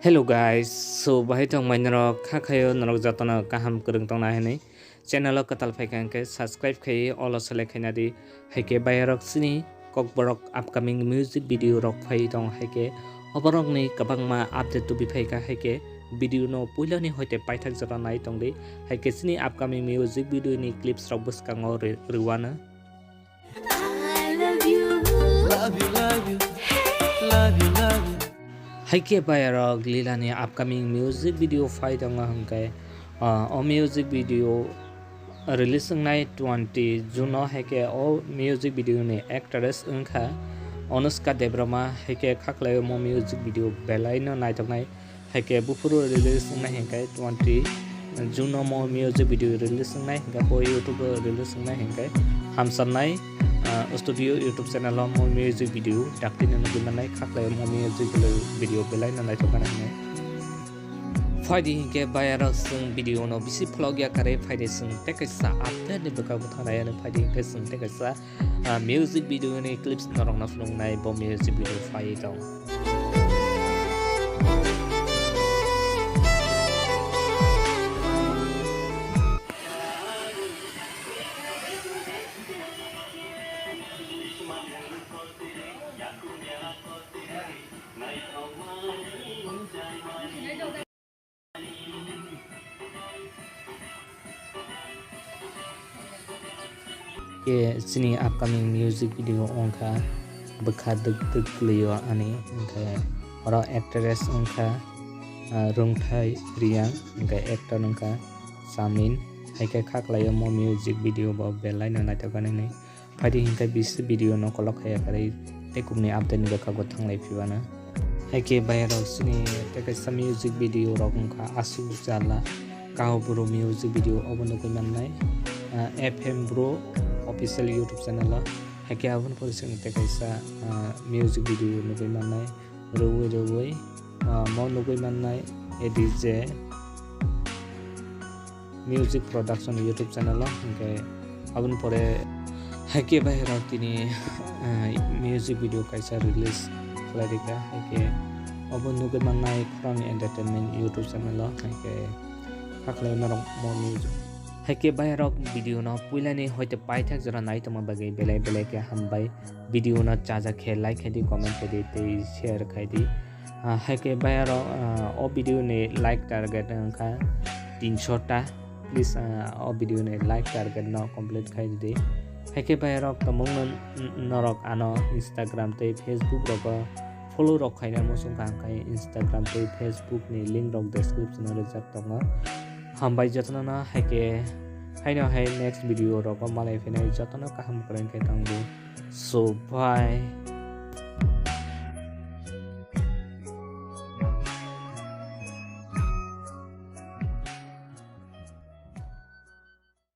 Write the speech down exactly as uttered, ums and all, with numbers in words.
Hello guys, so bahai tongmai norok, kha khayo norok jotono kaham kwrwng tongna hinwi channel o kwtal phaikha hwnkhe subscribe khai olo select khaina di, haikhe bayarok chini kokborok upcoming music video rok phai tong, haikhe oborokni kwbangma update tubi phaikha, haikhe video no puilani hoite paithak jora nai tongdi, haikhe chini upcoming music video ni clips rok bwskango ri-, rwano. I love you. Love you, love you. Love you, love you. Haikhe bayarok Lila ni upcoming music video phai tongo hwnkhe, ah, o music video release wngnai twenty June o, haikhe o music video ni actress wngkha Anushka Debbarma, haikhe khaklai omo music video belai no naithoknai. Haikhe buphuru release wngnai hinkhe twenty June o mo music video release wngnai hinkhe bo YouTube o release wngnai hinkhe hamsarnai, ah, studio YouTube channel o mo music video daktino nugwi mannai, khaklai mo music video belai no naithok gana hinwi. Phaidi hinkhe bayarok chwng video no bisi vlog ya karwi phaidi chwng tei kaisa update ni bwkha bwtha nai ano phaidi hinkhe chwng tei kaisa ah, music video ni clips norokno phunuknai bo music video phai tong. Khe chini upcoming music video wngkha Bwkha Dwk Dwk Kwlwio Ani, hwnkhe oro actress wngkha, ah, Rungthai Reang, hwnkhe actor wngkha Samin, haikhe khaklai omo music video bo belai no naithok ani hinwi. Phaidi hinkhe bisi video no kolok khaya karwi tei kubuni update ni bwkhago thanglai phibano. Haikhe bayarok chini tei kaisa music video rok wngkha Aswk Jala, Kahoboro music video obo nugwi mannai, ah, F M Bro official YouTube channel o. Haikhe aboni pore chini tei kaisa, ah, music video nugwi mannai Rwui Rwui, ah, mo nugwi mannai A D J Music Production YouTube channel o, hinkhe aboni pore haikhe bairok tini, ah, music video kaisa release khlai rikha, haikhe obo nugwi mannai Khorang Entertainment YouTube channel o, haikhe hakhlai norok mo music. Haikhe bairok video no puilani hoite paithak jora nai tongma bagwi belai belai khe hambai. Video no chajak khe like khai di, comment khai di tei share khai di. Ah, haikhe bayarok, ah, o video ni like target wngkha tinsho ta. Please, ah, o video ni like target no complete khai di. Haikhe bayarok tabuk no n-, norok ano Instagram tei Facebook rogo follow rok khaina muchung kha, hwnkhe Instagram tei Facebook ni link rok description o rijak tongo. Hambai jotono no, haikhe haino hai next video rogo malai phinai jotono kaham kwrwng khe tongdi. So bye.